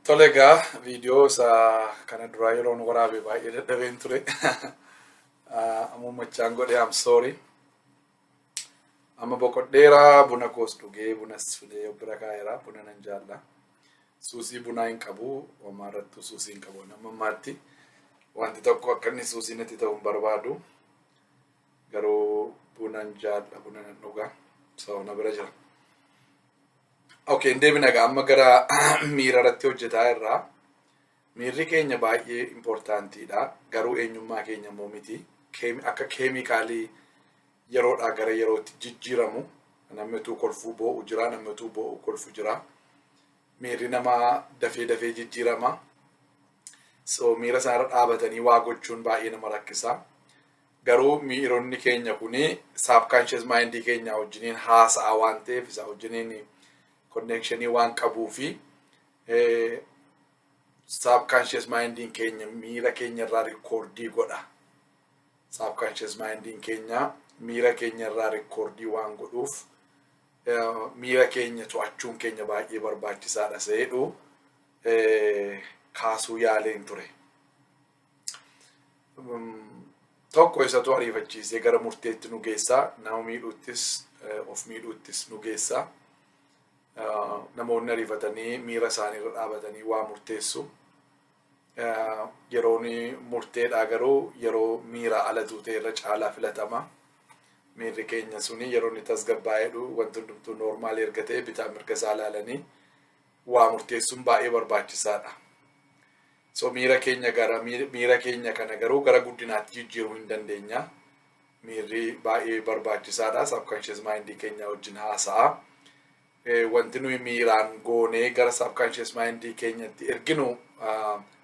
Tole egaa, viidiyoo isaa kana duraa yeroon waraabe baay'ee dadhabeen ture. Amuummachaan godhe, I'm sorry. Amma boqodheera, buna koos dhugee, bunas fidee of bira kaa'eera. Buna nan jaalla. Suusii bunaa hin qabu. Homaa irrattuu suusii hin qabu. Amma ammaatti wanti tokko akka inni suusii natti ta'u hin barbaadu. Garuu bunan jaalla, buna nan dhuga. So na bira jira. Okay, hin deebina egaa, amma gara miira irratti hojjetaa irraa. Miirri keenya baay'ee importantiidha. Garuu eenyummaa keenya immoo miti. Akka keemikaalii yeroodhaa gara yerootti jijjiiramu. Namni utuu kolfuu boo'u jira, namni utuu boo'u kolfu jira. Miirri namaa dafee dafee jijjiirama. So miira isaarra dhaabatanii waa gochuun baay'ee nama rakkisa. Garuu miironni keenya kuni subconscious mindii keenya wajjiniin haasa'a waan ta'eef, isa wajjiniin connectionii waan qabuu fi subconscious mindiin keenya miira keenya irraa recordii godha. Subconscious mindiin keenya miira keenya irraa recordii waan godhuuf, miira keenya to'achuun keenya baay'ee barbaachisaadha seedhu kaasuu yaaleen ture. Tokko isatu ariifachiisee gara murteetti nu geessaa, nama miidhuuttis of miidhuuttis nu geessaa. Namoonni ariifatanii miira isaanii irra dhaabatanii waa murteessu. Yeroon murteedhaa garuu yeroo miira alatu ta'e irra caalaa filatama. Miirri keenya suni yeroo inni tasgabbaa'eedhu, wanti hundumtuu normal erga ta'e, bitaa mirga isaa ilaalanii waa murteessuun baay'ee barbaachisaadha. So miira keenya kana garuu gara guddinaatti jijjiiruu hin dandeenya. Miirri baay'ee barbaachisaadha. Subconscious mindii keenya wajjin haasa'a. Wanti nuyi miiraan goonee gara subconscious mindii keenyatti erginu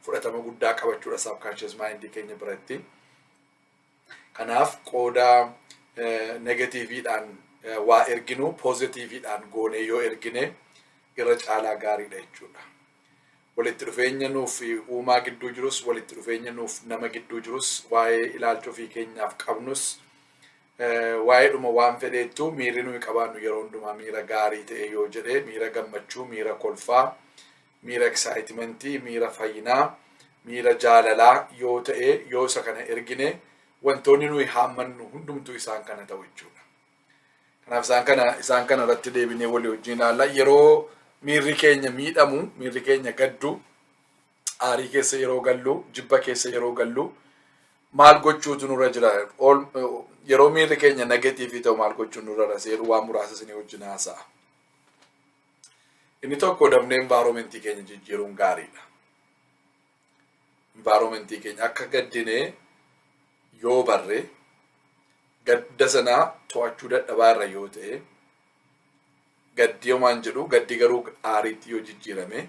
fudhatama guddaa qabachuudha subconscious mindii keenya biratti. Kanaaf qooda negativeiidhaan waa erginu, positiveiidhaan goonee yoo ergine irra caalaa gaariidha jechuudha. Walitti dhufeenya nuuf uumaa gidduu jirus, walitti dhufeenya nuuf nama gidduu jirus, waa'ee ilaalcha ofii keenyaaf qabnus, waa'ee dhuma waan fedheettu, miirri nuyi qabaannu yeroo hundumaa miira gaarii ta'e yoo jedhe, miira gammachuu, miira kolfaa, miira excitementii, miira fayyinaa, miira jaalalaa yoo ta'e, yoo isa kana ergine, wantoonni nuyi haammannu hundumtuu isaan kana ta'u jechuudha. Kanaaf isaan kana irratti deebinee walii wajjin ilaalla. Yeroo miirri keenya miidhamu, miirri keenya gaddu, aarii keessa yeroo gallu, jibba keessa yeroo gallu, maal gochuutu nurra jira? Yeroo miirri keenya negativeii ta'u maal gochuun nurra jira? Seeruu waan muraasa isinii wajjin haasa'a. Inni tokko, dafnee environmentii keenya jijjiiruun gaariidha. Environmentii keenya akka gaddinee yoo barre, gadda sanaa to'achuu dadhabaa irra yoo ta'e, gaddi homaan jedhu, gaddi garuu aariitti yoo jijjiirame,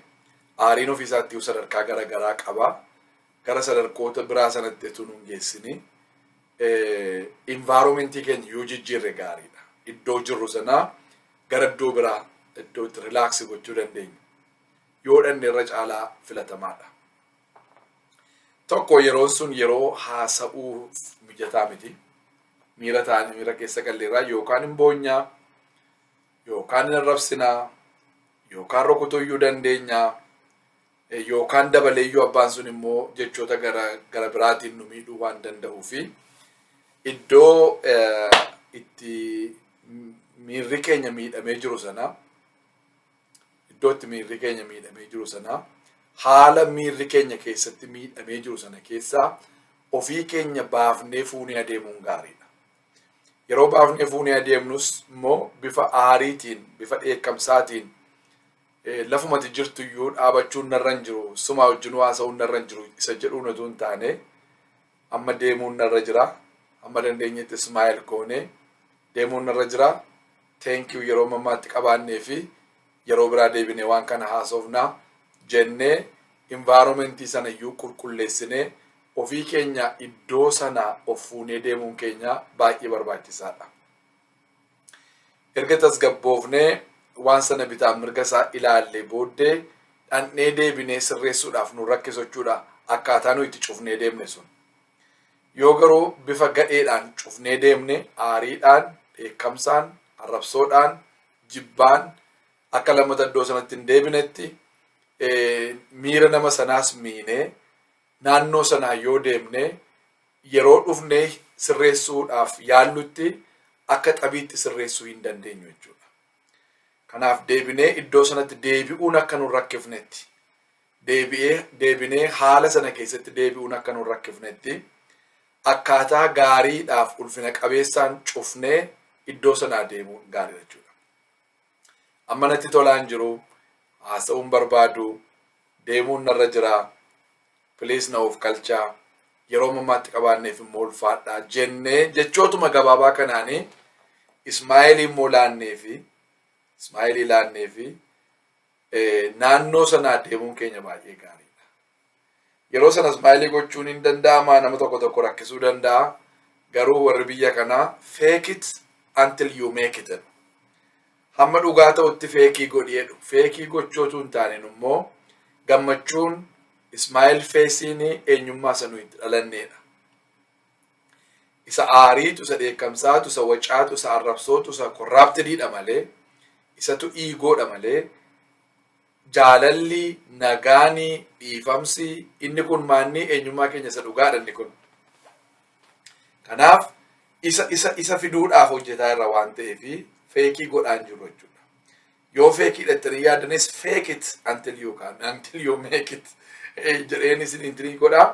aariin ofiisaatti sadarkaa gara garaa qaba. Gara sadarkoota biraa sanatti utuu nun geessini environmentii keenya yoo jijjiirre gaariidha. Iddoo jirru sanaa gara iddoo biraa, iddoo itti relaxii gochuu dandeenyu yoo dhanne irra caalaa filatamaadha. Tokko, yeroon sun yeroo haasa'uuf mijataa miti. Miira ta'anii miira keessa galleerraa yookaan hin boonyaa, yookaan hin arrabsinaa, yookaan rukutuyyuu dandeenyaa, yookaan dabaleeyyuu abbaan sun immoo jechoota gara gara biraatiin nu miidhuu waan danda'uu fi iddoo itti miirri keenya miidhamee jiru sana, iddoo itti miirri keenya miidhamee jiru sana, haala miirri keenya keessatti miidhamee jiru sana keessaa ofii keenya baafnee fuunee adeemuun gaariidha. Yeroo baafnee fuunee adeemnus immoo bifa aariitiin, bifa dheekkamsaatiin, lafumati jirtu iyyuu dhaabachuun narra hin jiru, sumaa wajjin haasa'uun narra hin jiru isa jedhuun utuu hin taane, amma deemuun narra jira, amma dandeenyetti smile goonee deemuun narra jira. Thank you, yeroo mammaatti qabaannee fi yeroo biraa deebinee waan kana haasofnaa jennee, environmentii sana iyyuu qulqulleessinee ofii keenya iddoo sana of fuunee deemuun keenya baay'ee barbaachisaadha. Erga tasgabboofnee waan sana bitaan mirga isaa ilaallee booddee, dhandhee deebinee sirreessuudhaaf nu rakkisochuudha akkaataa nu itti cufnee deemne sun. Yoo garuu bifa gadheedhaan cufnee deemne, aariidhaan, dheekkamsaan, arrabsoodhaan, jibbaan, akka lammata iddoo sanatti hin deebinetti miira nama sanaas miinee naannoo sanaa yoo deemne, yeroo dhufnee sirreessuudhaaf yaallutti akka xabiitti sirreessuu hin dandeenyu jechuudha. Kanaaf deebinee iddoo sanatti deebi'uun akka nu rakkifnetti, deebi'ee deebinee haala sana keessatti deebi'uun akka nu rakkifnetti, akkaataa gaariidhaaf ulfina qabeessaan cufnee iddoo sanaa deemuun gaarii jechuudha. Amma natti tolaan jiru, haasa'uun barbaadu, deemuun narra jira, please na of kalchaa, yeroo mammaatti qabaanneef immoo ulfaadhaa jennee jechootuma gabaabaa kanaanii smile immoo laannee fi smile laannee fi naannoo sanaa deemuun keenya baay'ee gaariidha. Yeroo sana smile gochuun hin danda'ama, nama tokko tokko rakkisuu danda'a. Garuu warri biyya kanaa "Fake it until you make it" jedhu. Hamma dhugaa ta'utti fake godhi jedhu. Fake gochootu hin taaneen immoo gammachuun smile faceiin eenyummaa isa nuyi itti dhalanneedha. Isa aariitu, isa dheekkamsaatu, isa wacaatu, isa arrabsootu, isa corruptediidha malee, isatu egodha malee, jaalalli, nagaanii, dhiifamsi inni kun maanni eenyummaa keenya isa dhugaadha inni kun. Kanaaf isa fiduudhaaf hojjetaa irra waan ta'eef fake godhaan jiru jechuudha. Yoo fake dhattanii yaadanis, fake it until you can, until you make it jedheen isin intinii godhaa.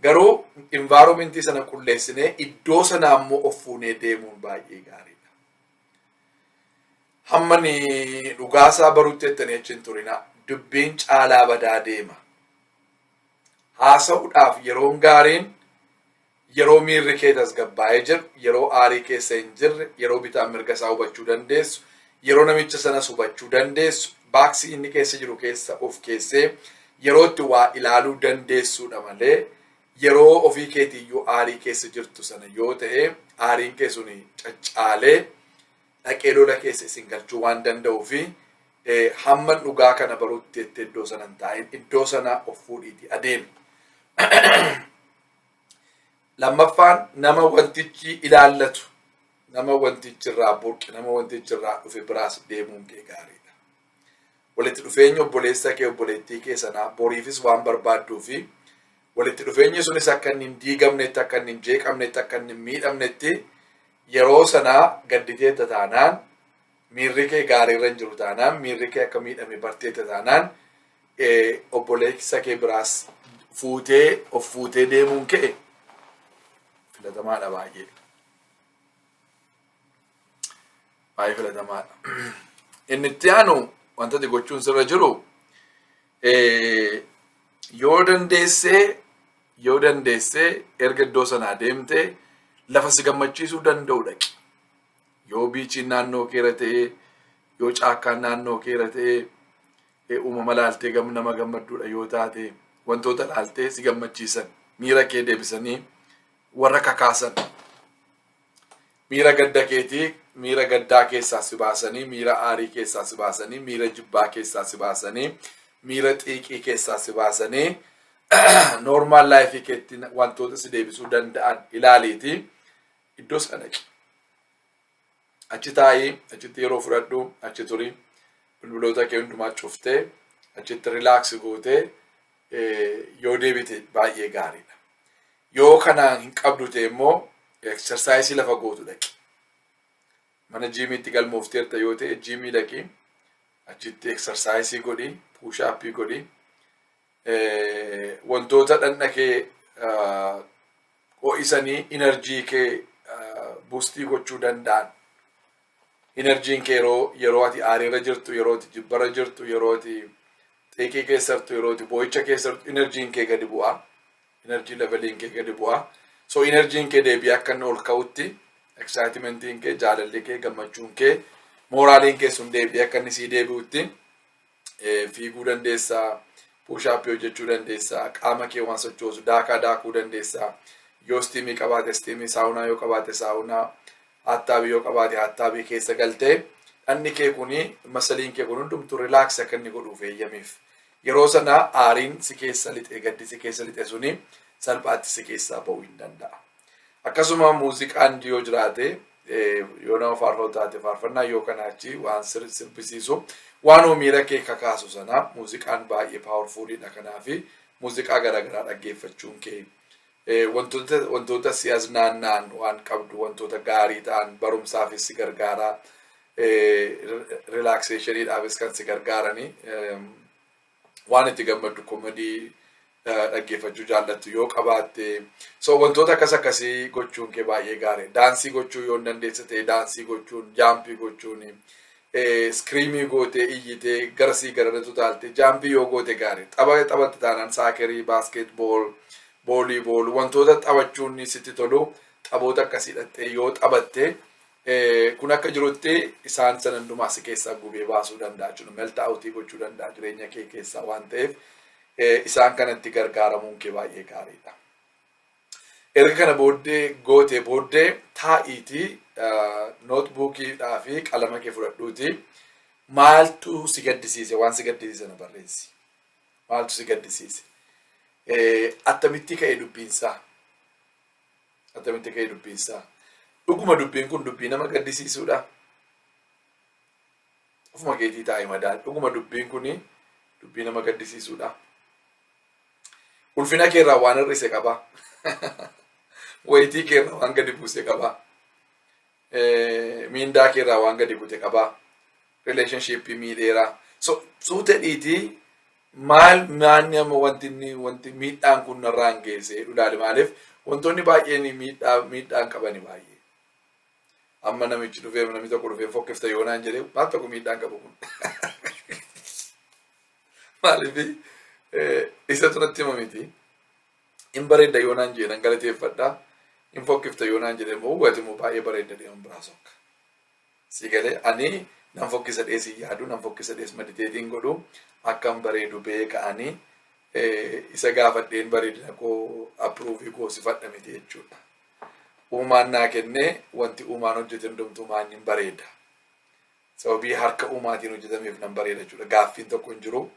Garuu environmentii sana qulleessinee iddoo sanaa immoo of fuunee deemuun baay'ee gaariidha. Hamma ni dhugaasaa barutti jettanii achi hin turinaa. Dubbiin caalaa badaa deema. Haasa'uudhaaf yeroon gaariin yeroo miirri kee tasgabbaa'ee jiru, yeroo aarii keessa hin jirre, yeroo bitaa mirga isaa hubachuu dandeessu, yeroo namicha sanas hubachuu dandeessu, boxii inni keessa jiru keessa of keessee yeroo itti waa ilaaluu dandeessuudha malee, yeroo ofii keetiiyyuu aarii keessa jirtu sana yoo ta'e, aariin kee suni caccaalee dhaqee lola keessa isin galchuu waan danda'uu fi hamma dhugaa kana baruutti jettee iddoo sana hin taa'in, iddoo sana of fuudhiitii adeemi. Lammaffaan, nama wantichi ilaallatu, nama wantichi irraa burqe, nama wantichi irraa dhufe biraas deemuun kee gaariidha. Walitti dhufeenya obboleessa kee, obboleettii kee sanaa boriifis waan barbaadduu fi walitti dhufeenyi sunis akka inni hin diigamnetti, akka inni hin jeeqamnetti, akka inni hin miidhamnetti, yeroo sanaa gadditeetta taanaan, miirri kee gaariirra hin jiru taanaan, miirri kee akka miidhame barteetta taanaan, obboleessa kee biraas fuutee of fuutee deemuun kee filatamaadha baay'ee. Baay'ee filatamaadha. Inni itti aanu wanta ati gochuun sirra jiru, yoo dandeessee erga iddoo sanaa deemtee lafa si gammachiisuu danda'u dhaqi. Yoo beachiin naannoo keera ta'ee, yoo caakkaan naannoo keera ta'ee, uumama laaltee nama gammadduudha yoo taate, wantoota laaltee si gammachiisan, miira kee deebisanii warra kakaasan, miira gadda keetii, miira gaddaa keessaa si baasanii, miira aarii keessaa si baasanii, miira jibbaa keessaa si baasanii, miira xiiqii keessaa si baasanii, normal life keetti wantoota si deebisuu danda'an ilaaliiti iddoo sana dhaqi. Achi taa'ii, achitti yeroo fudhadhu, achi turi, bilbiloota kee hundumaa cuftee achitti relax gootee yoo deebite baay'ee gaariidha. Yoo kanaan hin qabdu ta'e immoo exercise lafa gootu dhaqi. Mana gymiitti galmoofteerta yoo ta'e, gym dhaqi, achitti exercise godhi, push-up godhi, wantoota dhandha kee ho'isanii energy kee boost gochuu danda'an. Energyn kee yeroo ati aariirra jirtu, yeroo ati jibbarra jirtu, yeroo ati xiiqii keessa jirtu, yeroo ati boo'icha keessa jirtu, energyn kee gadi bu'a. Energy leveliin kee gadi bu'a. So energyn kee deebi'ee akka inni ol ka'utti, excitementiin kee, jaalalli kee, gammachuun kee, moraleiin kee sun deebi'ee akka inni sii deebi'utti fiiguu dandeessaa, push-up hojjechuu dandeessaa, qaama kee waan sochoosu daakaa daakuu dandeessaa. Yoo steam qabaate steam, sauna yoo qabaate sauna, hot tub yoo qabaate hot tub keessa galtee dhanni kee kuni, muscleiin kee kun hundumtuu relax akka inni godhuuf eeyyamiif. Yeroo sana aariin si keessa lixe, gaddi si keessa lixe suni salphaatti si keessaa ba'uu hin danda'a. Akkasuma muuziqaan yoo jiraate Yoo nama faarfatu taate faarfannaa, yoo kana achi waan sirbisiisu, waan miira kee kakaasu sana. Muuziqaan baay'ee powerfuliidha. Kanaafi muuziqaa garaagaraa dhaggeeffachuun kee, wantoota si as naanna'an waan qabdu, wantoota gaarii ta'an, barumsaafis si gargaaraa, relaxationiidhaafis kan si gargaaranii, waan itti gammaddu, comedy dhaggeeffachuu jaallattu yoo qabaatte, so wantoota akkas akkasii gochuun kee baay'ee gaarii. Daansii gochuu yoo dandeessa ta'e daansii gochuun, jumpii gochuun, screamii gootee, iyyitee, garasii garanatu taalte jumpii yoo goote gaarii. Tapha taphatte taanaan soccerii, basketball, volleyball, wantoota taphachuun sitti tolu, taphoota akkasii dhattee yoo taphatte, kun akka jirutti isaan sana hundumaa si keessaa gubee baasuu danda'a jechuudha. Melt outii gochuu danda'a jireenya kee keessaa waan ta'eef, isaan kanatti gargaaramuun kee baay'ee gaariidha. Erga kana booddee gootee booddee, taa'iitii notebookiidhaa fi qalama kee fudhadhuuti, maaltu si gaddisiise, waan si gaddisiise na barreessi. Maaltu si gaddisiise? Attamitti ka'e dubbiinsaa? Attamitti ka'e dubbiinsaa? Dhuguma dubbiin kun dubbii nama gaddisiisuudha? Ofuma keetii taa'ee madaal. Dhuguma dubbiin kun dubbii nama gaddisiisuudha? Ulfina keerraa waan hir'ise qaba? Wayitii keerraa waan gadi buuse qaba? Miindaa keerraa waan gadi bute qaba? Relationshipii miidheera? So suuta dhiitii maal maanni amma wanti inni wanti miidhaan kun narraan geesse ilaali. Maaliif wantoonni baay'een miidhaan qabani baay'ee. Amma namichi dhufee, namni tokko dhufee "Fokkifta" yoo naan jedhee, maal tokko miidhaan qabu kun? Maaliif isatu natti hima miti. "Hin bareedda" yoo naan jedhe nan galateeffadha. "Hin fokkifta" yoo naan jedhe immoo, "Ati immoo baay'ee bareedda" deeman biraa sokka. Si galee? Ani nan fokkisa dhees hin yaadu, nan fokkisa dhees meditateiin godhu, akkam bareedu beeka. Ani isa gaafadheen bareedina koo approveii goosifadha miti jechuudha. Uumaan naa kennee, wanti uumaan hojjete hundumtuu maan hin bareeda. Sababii harka uumaatiin hojjetameef nan bareeda jechuudha. Gaaffiin tokko hin jiru.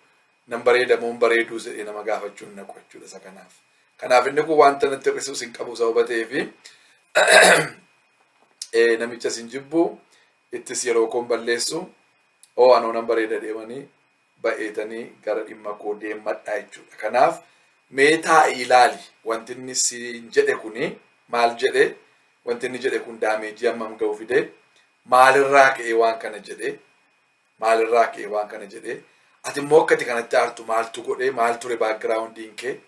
Nan bareeda moo hin bareeduu jedhee nama gaafachuun naqu jechuudha isa kanaaf. Kanaaf inni kun wanta natti hir'isuus hin qabu sababa ta'eefi, namicha sin jibbu, ittis yeroo koon balleessu, oo anoo nan bareeda deemanii ba'eetanii gara dhimma koo deemadhaa jechuudha. Kanaaf mee taa'ii ilaali, wanti inni siin jedhe kuni maal jedhe? Wanti inni jedhe kun damageii hammam ga'u fide? Maalirraa ka'ee waan kana jedhe? Maalirraa ka'ee waan kana jedhe? Ati immoo akkati kanatti aartu maaltu godhe? Maal ture backgroundiin kee?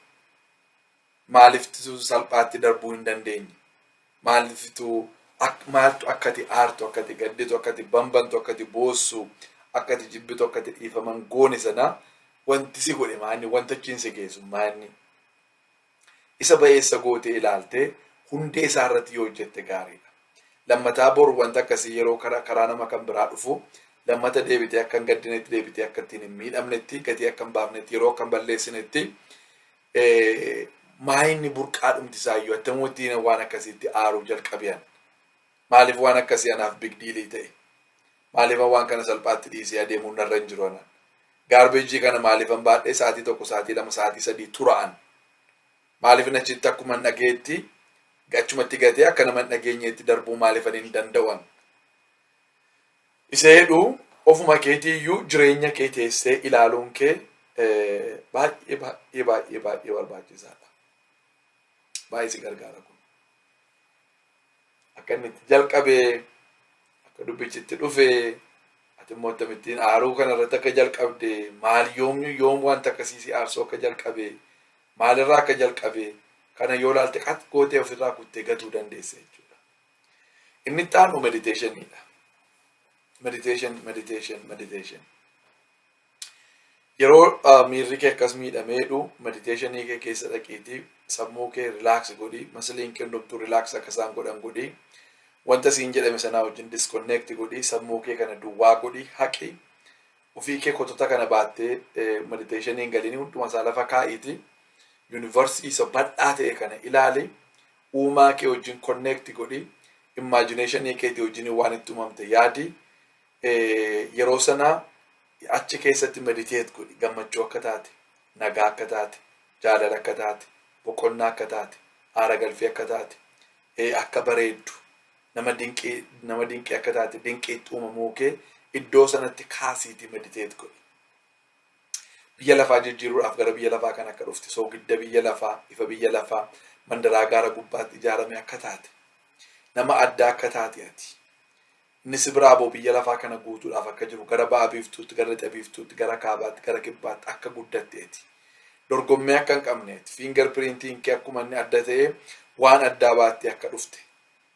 Maaliiftu salphaatti darbuu hin dandeenye? Maaliiftu, maaltu akkati aartu, akkati gadditu, akkati bambantu, akkati boossu, akkati jibbitu, akkati dhiifaman goone sana wanti si godhe maanni? Wanta achiin si geessu maanni? Isa ba'eessa gootee ilaaltee hundee isaa irratti yoo hojjette gaariidha. Lammataa boru wanta akkasii yeroo karaa nama kan biraa dhufu, lammata deebitee akka hin gaddinetti, deebitee akka ittiin hin miidhamnetti, gatii akka hin baafnetti, yeroo akka hin balleessinetti, maayinni burqaa dhumti isaayyuu, attamuttiin waan akkasiitti aaruu jalqabiyan? Maaliif waan akkasii anaaf big dealii ta'e? Maaliif waan kana salphaatti dhiisee adeemuun narra hin jiru anaan? Garbageii kana maaliifan baadhee sa'aatii 1, sa'aatii 2, sa'aatii 3 tura'an? Maaliif achitti akkuma hin dhageetti achumatti gatee akka nama hin dhageenyeetti darbuu maaliifan hin danda'an? Isa jedhu ofuma keetiiyyuu jireenya kee teessee ilaaluun kee baay'ee baay'ee baay'ee baay'ee barbaachisaadha. Baay'ee si gargaara kun. Akka inni itti jalqabee, akka dubbichi itti dhufee, ati immoo akkamittiin aaruu kana irratti akka jalqabde, maal, yoom yoom wanta akkasii si aarsuu akka jalqabe, maalirraa akka jalqabe kana yoo ilaalte, qat gootee ofirraa kuttee gatuu dandeessa jechuudha. Inni itti aanu meditationiidha. Meditation, meditation, meditation. Yeroo miirri kee akkas miidhameedhu, meditationii kee keessa dhaqiitii sammuu kee relax godhi, muscleiin kee hundumtuu relax akka isaan godhan godhi, wanta siin jedhame sanaa wajjin disconnect godhi, sammuu kee kana duwwaa godhi, haqi. Ofii kee kotota kana baattee meditationiin galini, hunduma isaa lafa kaa'iiti universii isa bal'aa ta'e kana ilaali, uumaa kee wajjin connect godhi, imaginationii keetii wajjin waan itti uumamte yaadi. Yeroo sana achi keessatti meditate godhi. Gammachuu akka taate, nagaa akka taate, jaalala akka taate, boqonnaa akka taate, aara galfii akka taate, akka bareeddu. Nama dinqii, nama dinqii akka taate, dinqiitti uumamuu kee iddoo sanatti kaasiitii meditate godhi. Biyya lafaa jijjiiruudhaaf gara biyya lafaa kan akka dhufte, soogidda biyya lafaa, ifa biyya lafaa, mandaraa gaara gubbaatti ijaarame akka taate, nama addaa akka taate ati. Inni si biraa boo biyya lafaa kana guutuudhaaf akka jiru, gara ba'a biiftuutti, gara lixa biiftuutti, gara kaabaatti, gara kibbaatti akka guddatteeti. Dorgommii akka hin qabneeti. Finger printiin kee akkuma inni adda ta'e waan addaa baattee akka dhufte.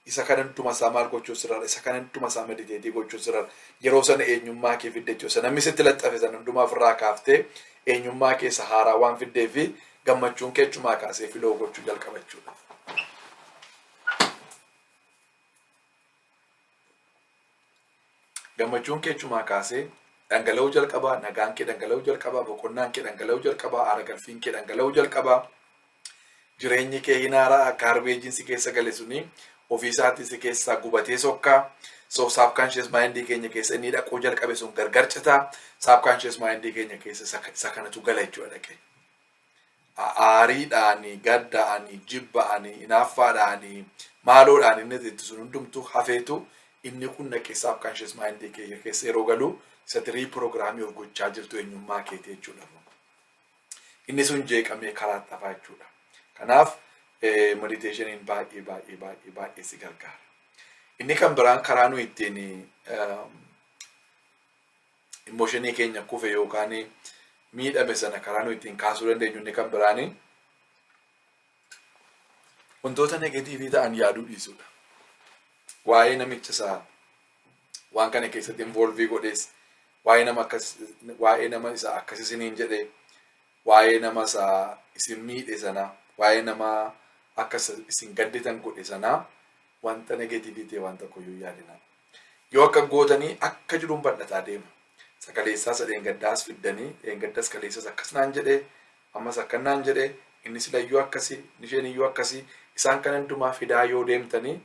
Isa kana hunduma isaa maal gochuu sirraadha? Isa kana hunduma isaa meditate gochuu sirraadha. Yeroo sana eenyummaa kee fidde jechuudha. Namni sitti laxxafe sana hundumaa ofirraa kaaftee eenyummaa kee isa haaraa waan fiddee fi gammachuun kee achumaa kaasee flow gochuu jalqaba jechuudha. Gammachuun kee achumaa kaasee dhangala'uu jalqaba, nagaan kee dhangala'uu jalqaba, boqonnaan kee dhangala'uu jalqaba, aara galfiin kee dhangala'uu jalqaba. Jireenyi kee hin haara'a, garbageiin si keessa gale suni ofii isaatii si keessaa gubatee sokkaa. So subconscious mind keenya keessa inni dhaquu jalqabe sun gargar citaa. Subconscious mind keenya keessa isa kanatu gala jechuudha dhaqee. Aariidhaani, gaddaani, jibbaani, hinaaffaadhaani, maaloodhaan inni itti sun hundumtuu hafeetu inni kun dhaqee subconscious mind keenya keessa yeroo galu isatti reprogrammii of gochaa jirtu eenyummaa keetii jechuudha. Inni sun jeeqamee karaa hafaa jechuudha. Kanaaf meditationiin baay'ee baay'ee baay'ee baay'ee si gargaara. Inni kan biraan karaa nu ittiin emotionii keenya kufe yookaan miidhame sana karaa nu ittiin kaasuu dandeenyu inni kan biraani wantoota negative ta'an yaaduu dhiisuudha. Waa'ee namicha isaa waan kana keessatti involve godhees, waa'ee nama akkas, waa'ee nama isa akkas isiniin jedhee, waa'ee nama isaa isin miidhe sana, waa'ee nama akka isin gadditan godhe sanaa wanta negative ta'e waan tokkoyyuu yaadina. Yoo akka gootanii akka jiruun bal'ataa deema. Sakaleessaa isa dheengaddaas fiddanii, dheengaddas kaleessas akkas naan jedhee, ammas akkan naan jedhee, inni silayyuu akkasii, isheen iyyuu akkasii, isaan kan hundumaa fidaa yoo deemtanii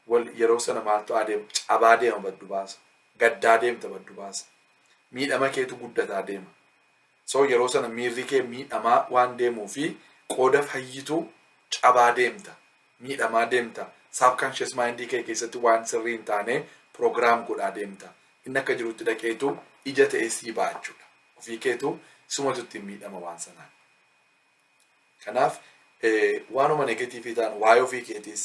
wal yeroo sana maaltu adeema? Cabaa deema, baddu baasa. Gaddaa deemta, baddu baasa. Miidhama keetu guddataa deema. So yeroo sana miirri kee miidhamaa waan deemuu fi qooda fayyitu cabaa deemta. Miidhamaa deemta. Subconscious mind kee keessatti waan sirrii hin taane program godhaa deemta. Inni akka jirutti dhaqeetu ija ta'ee sii ba'a jechuudha. Ofii keetu sumatu ittiin miidhama waan sanaan. Kanaaf waanuma negative ta'an waa'ee ofii keetiis,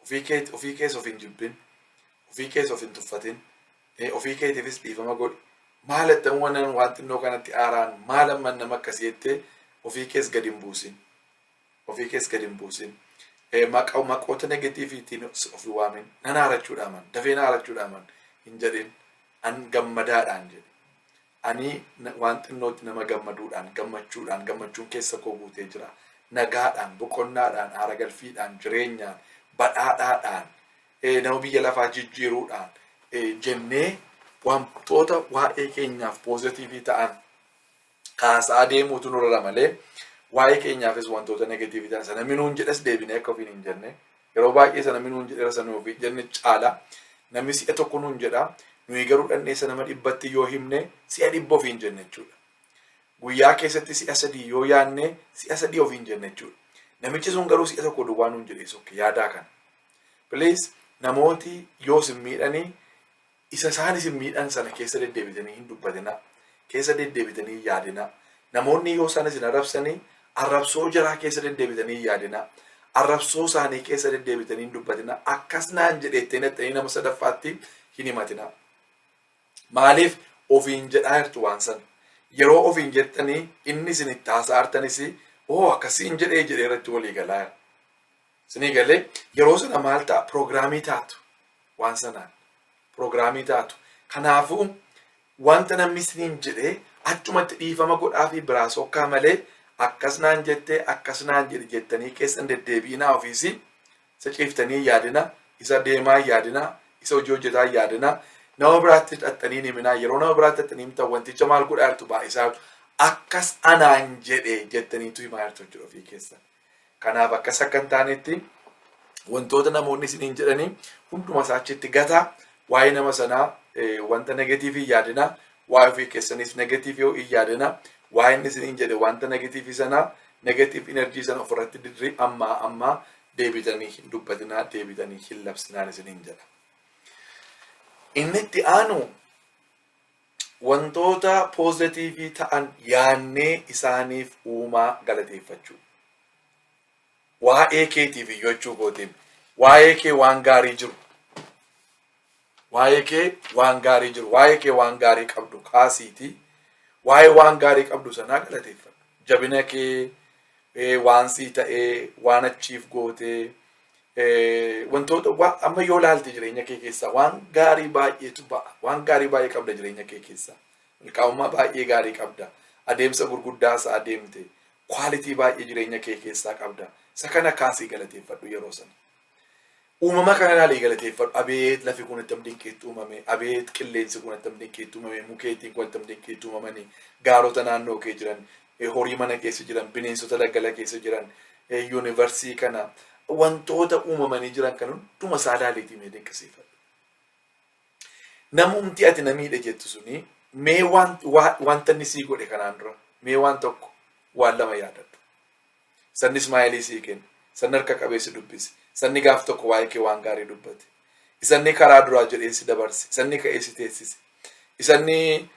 ofii kees of hin jibbin, ofii kees of hin tuffatin, ofii keetiifis dhiifama godhi. Maal attam wannan waan xinnoo kanatti aaraan, maal amman nama akkasii jettee ofii kees gadi hin buusin. Ofii kees gadi hin buusin. Maqoota negativeitiin ofi waamin. Nan aarachuudhaaman, dafee na aarachuudhaaman hin jedhin. An gammadaadhaan jedhi. Ani waan xinnootti nama gammaduudhaan, gammachuudhaan, gammachuun keessa koo guutee jira. Nagaadhaan, boqonnaadhaan, aara galfiidhaan, jireenyaan, badhaadhaadhaan, nama biyya lafaa jijjiiruudhaan jennee wantoota waa'ee keenyaaf positive ta'an kaasaa deemuutu nurra malee waa'ee keenyaafis wantoota negative ta'an sana minuun jedhes deebinee akka ofiin hin jenne. Yeroo baay'ee sana minuun jedheera sana ofii jenne caala. Namni si'a tokko nuun jedha, nuyi garuu dhandheessa nama 100tti yoo himne si'a 100 ofiin jenne jechuudha. Guyyaa keessatti si'a sadii yoo yaadne si'a sadii ofiin jenne jechuudha. Namichi sun garuu si'a tokko duwwaa nuun jedhee sokke. Yaadaa kana. Please, namooti yoo isin miidhanii isa isaan isin miidhan sana keessa deddeebitanii hin dubbatinaa. Keessa deddeebitanii hin yaadinaa. Namoonni yoo isaan isin arrabsanii arrabsoo jaraa keessa deddeebitanii hin yaadinaa. Arrabsoo isaanii keessa deddeebitanii hin dubbatinaa. Akkas naan jedheettee nattanii nama sadaffaatti hin himatinaa. Maaliif? Ofiin jedhaa jirtu waan sana. Yeroo ofiin jettanii inni isin itti haasa'aa jirtanis oo akkasiin jedhee jedhee irratti walii galaa jira. Isinii galee? Yeroo sana maal ta'a? Programii taatu waan sanaan. Programii taatu. Kanaafuu wanta namni isiniin jedhee achumatti dhiifama godhaa fi biraa sokkaa malee akkas naan jettee, akkas naan jedhe jettanii keessan deddeebi'inaa. Ofiisi isa ciiftanii yaadina, isa deemaa yaadina, isa hojii hojjetaa yaadina, nama biraatti dhaxxanii hin himinaa. Yeroo nama biraatti dhaxxanii himtan wanticha maal godhaa jirtu? Baay'isaa jirtu. Akkas anaan jedhe jettaniitu himaa jirtu jechuudha ofii keessan. Kanaaf akkas akka hin taanetti wantoota namoonni isiniin jedhanii hunduma isaa achitti gataa. Waa'ee nama sanaa wanta negative hin yaadina. Waa'ee ofii keessanis negative yoo hin yaadina. Waa'ee inni isiniin jedhe wanta negative sanaa, negative energy sana ofirratti dirrii ammaa ammaa. Deebitanii hin dubbatinaa, deebitanii hin labsinaan isiniin jedha. Inni itti aanu, wantoota positive ta'an yaannee isaaniif uumaa galateeffachuu. Waa'ee keetiif iyyuu jechuu kootiin, waa'ee kee waan gaarii jiru. Waa'ee kee waan gaarii jiru, waa'ee kee waan gaarii qabdu kaasiitii waa'ee waan gaarii qabdu sanaa galateeffadhu. Jabina kee, waan sii ta'ee, waan achiif gootee, wantoota amma yoo laalte jireenya kee keessaa waan gaarii baay'eetu ba'a. Waan gaarii baay'ee qabda jireenya kee keessaa. Milkaa'ummaa baay'ee gaarii qabda. Adeemsa gurguddaa isa adeemte. Quality baay'ee jireenya kee keessaa qabda. Isa kana kaasii galateeffadhu yeroo sana. Uumama kana ilaalii galateeffadhu. Abeet, lafi kun attam dinqiitti uumame! Abeet, qilleensi kun attam dinqiitti uumame! Mukeetiin kun attam dinqiitti uumamanii! Gaarota naannoo kee jiran, horii mana keessa jiran, bineensota daggala keessa jiran, universe kana, wantoota uumamanii jiran kan hunduma isaa ilaaliitii mee dinqisiifadhu. Namumti ati na miidhe jettu suni mee wanta inni sii godhe kanaan dura mee waan tokko, waan lama yaadadhu. Sanni smile sii kenne, sanni harka qabeessi dubbise, sanni gaaf tokko waa'ee kee waan gaarii dubbate, isanni karaa duraa jedhee si dabarse, isanni ka'ee si teessise, isanni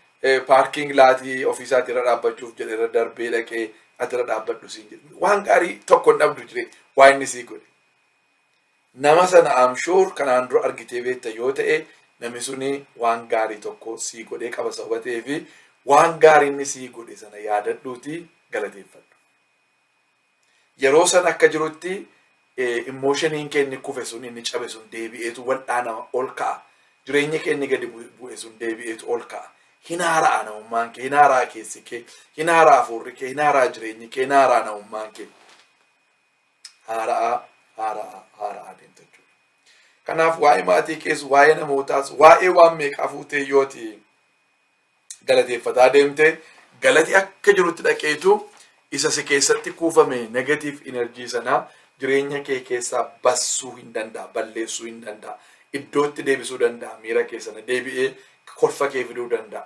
parking lot ofiisaatii irra dhaabbachuuf jedhe irra darbee dhaqee ati irra dhaabbadhu siin jedhe. Waan gaarii tokko hin dhabdu jiree waa inni sii godhe. Nama sana I'm sure kanaan dura argitee beekta yoo ta'e, namni suni waan gaarii tokko sii godhee qaba. Sababa ta'eefi waan gaarii inni sii godhe sana yaadadhuutii galateeffadhu. Yeroo sana akka jirutti emotioniin kee inni kufe sun, inni cabe sun deebi'eetu wal'aanama, ol ka'a. Jireenya kee inni gadi bu'e sun deebi'eetu ol ka'a. Hin haara'a namummaan kee, hin haara'a keessi kee, hin haara'a hafuurri kee, hin haara'a jireenyi kee, hin haara'a namummaan kee. Haara'a, haara'a, haara'a deemta jechuudha. Kanaaf waa'ee maatii kees, waa'ee namootaas, waa'ee waan meeqaa fuutee yooti galateeffataa deemte, galati akka jirutti dhaqeetu isa si keessatti kuufame negative energy sanaa jireenya kee keessaa bassuu hin danda'a, balleessuu hin danda'a, iddootti deebisuu danda'a, miira kee sana deebi'ee kolfa kee fiduu danda'a,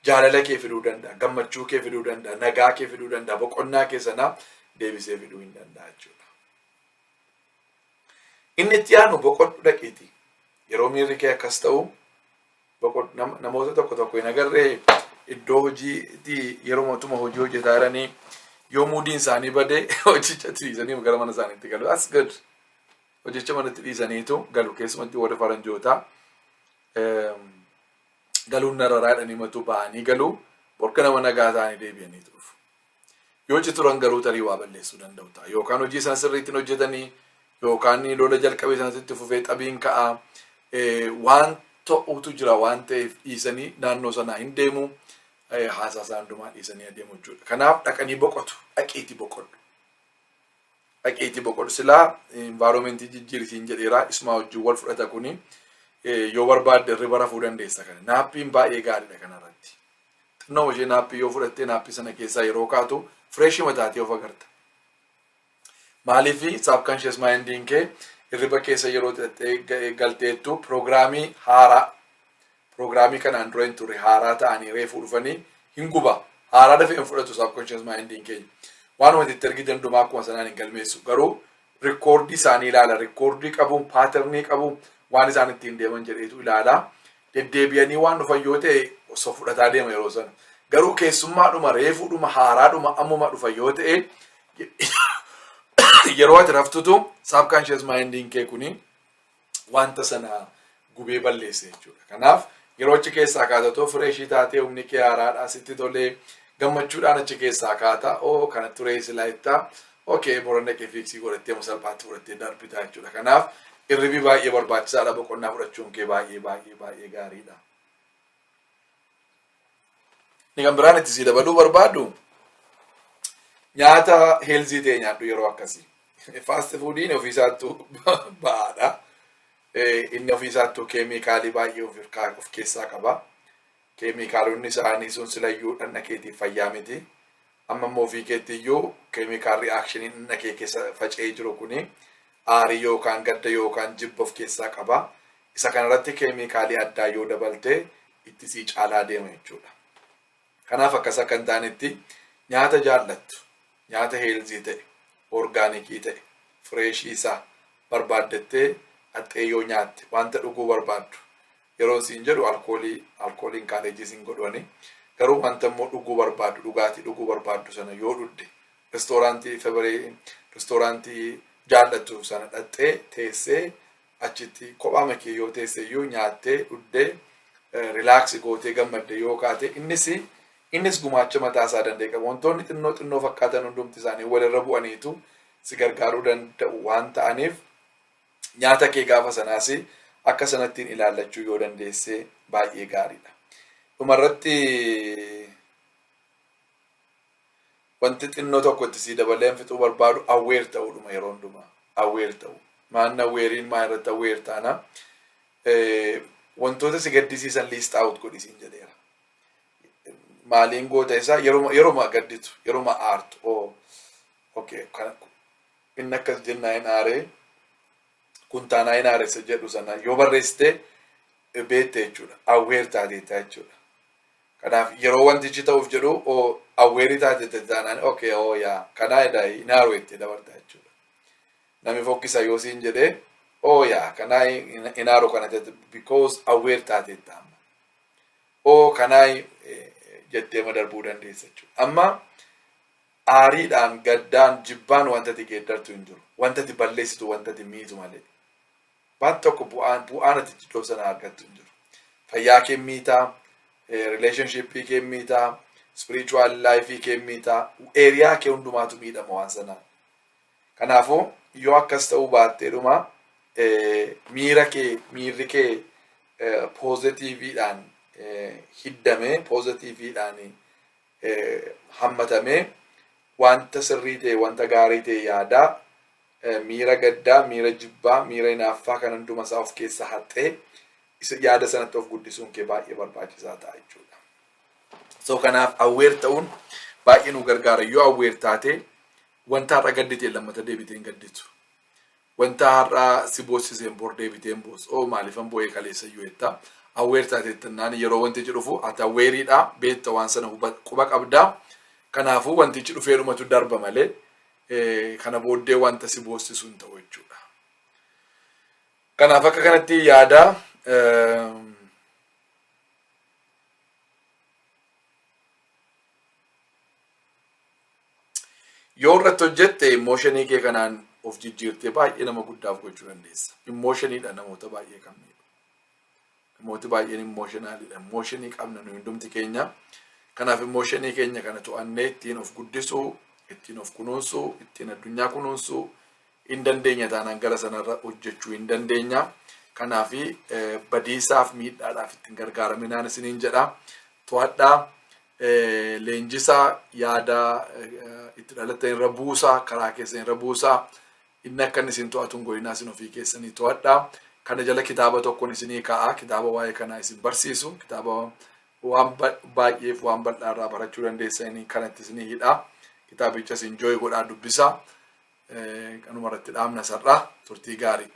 jaalala kee fiduu danda'a, gammachuu kee fiduu danda'a, nagaa kee fiduu danda'a, boqonnaa kee sanaa deebisee fiduu hin danda'a jechuudha. Inni itti aanu, boqodhu dhaqiiti. Yeroo miirri kee akkas ta'u namoota tokko tokko hin agarree, iddoo hojiitti yeroo mootummaa hojii hojjetaa jiranii yoo moodiin isaanii badee hojicha dhiisanii gara mana isaaniitti galu. That's good. Hojicha manatti dhiisaniitu galu. Keessumatti warri faranjootaa galuun nararaa jedhanii matu ba'anii galu, borka nama nagaa ta'anii deebi'anii dhufu. Yoo achi turan garuu tarii waa balleessuu danda'u ta'a. Yookaan hojii isaan sirriitti hin hojjetanii, yookaan lola jalqabee sanatti itti fufee xabiin ka'a. Waan ta'utu jira waan ta'eef dhiisanii naannoo sanaa hin deemu. Haasaa isaa hundumaa dhiisanii adeemu jechuudha. Kanaaf dhaqanii boqotu. Dhaqiitii boqodhu. Dhaqiitii boqodhu. Silaa environmentii jijjiirisiin jedheera. Isumaa wajjin wal fudhata kuni. Yoo barbaadde hirriba rafuu dandeessa kana. Napiin baay'ee gaariidha kanarratti. Xinnoo ishee nap yoo fudhattee, nap sana keessaa yeroo kaatu fresh mataatee of agarta. Maaliif? Subconscious mindiin kee hirriba keessa yeroo xixxee galteettu programii haaraa, programii kanaan dura hin turre, haaraa ta'anii reefuu dhufanii hin guba. Haaraa dafee hin fudhatu subconscious mindiin keenya. Waanuma itti argitan hundumaa akkuma sanaan hin galmeessu. Garuu record isaanii ilaala. Record qabu, pattern qabu, waan isaan ittiin deeman jedheetu ilaala. Deddeebi'anii waan dhufan yoo ta'e osoo fudhataa deema yeroo sana. Garuu keessummaadhuma reefuudhuma haaraadhuma ammuma dhufan yoo ta'e, yeroo ati raftutu subconscious mindiin kee kuni wanta sana gubee balleesse jechuudha. Kanaaf yeroo achi keessaa kaatatoo fresh taatee, humni kee haaraadhaa sitti tolee, gammachuudhaan achi keessaa kaata. Oo, kana turee silaa jettaa. Okay, boran dhaqee fix godhattee salphaatti fudhattee darbitaa jechuudha. Kanaaf hirribi baay'ee barbaachisaadha. Boqonnaa fudhachuun kee baay'ee baay'ee baay'ee gaariidha. Inni kan biraan itti sii dabaluu barbaadu, nyaata healthy ta'e nyaadhu yeroo akkasii. Fast foodiin ofiisaattuu ba'aadha. Inni ofiisaattuu keemikaalii baay'ee of keessaa qaba. Keemikaalonni isaanii sun silayyuu dhagna keetiif fayyaa miti. Amma immoo ofii keetti iyyuu chemical reactioniin dhagna kee keessa faca'ee jiru kuni aarii yookaan gadda yookaan jibba of keessaa qaba. Isa kanarratti keemikaalii addaa yoo dabalte itti sii caalaa deema jechuudha. Kanaaf akkas akka hin taanetti nyaata jaallattu, nyaata healthy ta'e, organic ta'e, fresh isaa Barbaaddattee haxxee yoo nyaatte, wanta dhuguu barbaaddu, yeroo siin jedhu alkooliin kaareejii siin godhani, garuu wanta immoo dhuguu barbaaddu, dhugaatii dhuguu barbaaddu sana yoo dhugde, restooraantii febaree restooraantii jaallattu sana dhaxxee teessee, achitti kophaa makee yoo teesse iyyuu, nyaattee dhugdee relax gootee gammadde yoo kaate, innis gumaacha mataa isaa danda'e qaba. Wantoonni xinnoo xinnoo fakkaatan hundumti isaanii walirra bu'aniitu si gargaaruu danda'u waan ta'aniif, nyaata kee gaafa sanaas akka sanattiin ilaallachuu yoo dandeesse baay'ee gaariidha. Dhumarratti wanti xinnoo tokko itti sii dabaleen fixuu barbaadu, aware ta'uudhuma. Yeroo hundumaa aware ta'u. Maanna awareiin maa irratti aware taana? Wantoota si gaddisiisan list out godhisiin jedheera. Maaliin goota isaa? Yeroma gadditu, yeroma aartu, oo okay, inni akkas jennaa hin aaree, kun taanaa hin aaressa jedhu sana yoo barreessite beekte jechuudha. Aware taateetta jechuudha. Kanaaf yeroo wantichi ta'uuf jedhu oo aware taateetta taanaan, okay, oo yaa, kanaa edaa hin aaru jettee dabarta jechuudha. Namni fokkisa yoo siin jedhee, oo yaa, kanaa hin aaru kana jette, because aware taateetta amma. Oo, kanaa jettee ma darbuu dandeessa jechuudha. Amma aariidhaan, gaddaan, jibbaan wanta ati geeddartu hin jiru. Wanta ati balleessitu, wanta ati miitu malee. Waan tokko bu'aan ati iddoo sana argattu hin jiru. Fayyaa kee miitaa, relationshipii kee miitaa, spiritual life kee miitaa, area kee hundumaatu miidhama waan sanaan. Kanaafuu yoo akkas ta'uu baattee dhuma miira kee, miirri kee positiveiidhaan hiddamee, positiveiidhaan hammatamee, wanta sirrii ta'e, wanta gaarii ta'e yaadaa, miira gaddaa, miira jibbaa, miira hinaaffaa kan hunduma isaa of keessa haxxee isa yaada sanatti of guddisuun kee baay'ee barbaachisaa ta'a jechuudha. So kanaaf aware ta'uun baay'ee nu gargaara. Yoo aware taate, wanta har'a gaddite lammata deebitee hin gadditu. Wanta har'a si boossiseen bor deebitee hin boossu. Oo, maaliifan boo'ee kaleessa iyyuu jetta. Aware taateettannaan, yeroo wantichi dhufu ati awareiidha, beekta, waan sana quba qabdaa. Kanaafuu wantichi dhufee dhumatu darba malee kana booddee wanta si boossisu hin ta'u jechuudha. Kanaaf akka kanatti yaada. Yoo irratti hojjette, emotionii kee kanaan of jijjiirtee baay'ee nama guddaaf gochuu dandeessa. Emotioniidha namoota baay'ee kan miidhu. Namooti baay'een emotionalidha. Emotionii qabna nu hundumti keenya. Kanaaf emotionii keenya kana to'annee ittiin of guddisuu, ittiin of kunuunsuu, ittiin addunyaa kunuunsuu hin dandeenya taanaan, gara sanarra hojjechuu hin dandeenya. Kanaaf badiisaaf miidhaadhaaf ittiin gargaaraminaan isiniin jedha. To'adhaa, leenjisaa, yaada itti dhalattan irra buusaa, karaa keessan irra buusaa. Inni akka inni isin to'atu hin godhinaa, isin ofii keessanii to'adhaa. Kana jala kitaaba tokkoon isinii kaa'a. Kitaaba waa'ee kanaa isin barsiisu. Kitaaba waan baay'eef waan bal'aa irraa barachuu dandeessanii kanatti isinii hidhaa. Kitaabicha isin enjoy godhaa dubbisaa. Kanuma irratti dhaabna sar'aa, turtii gaarii.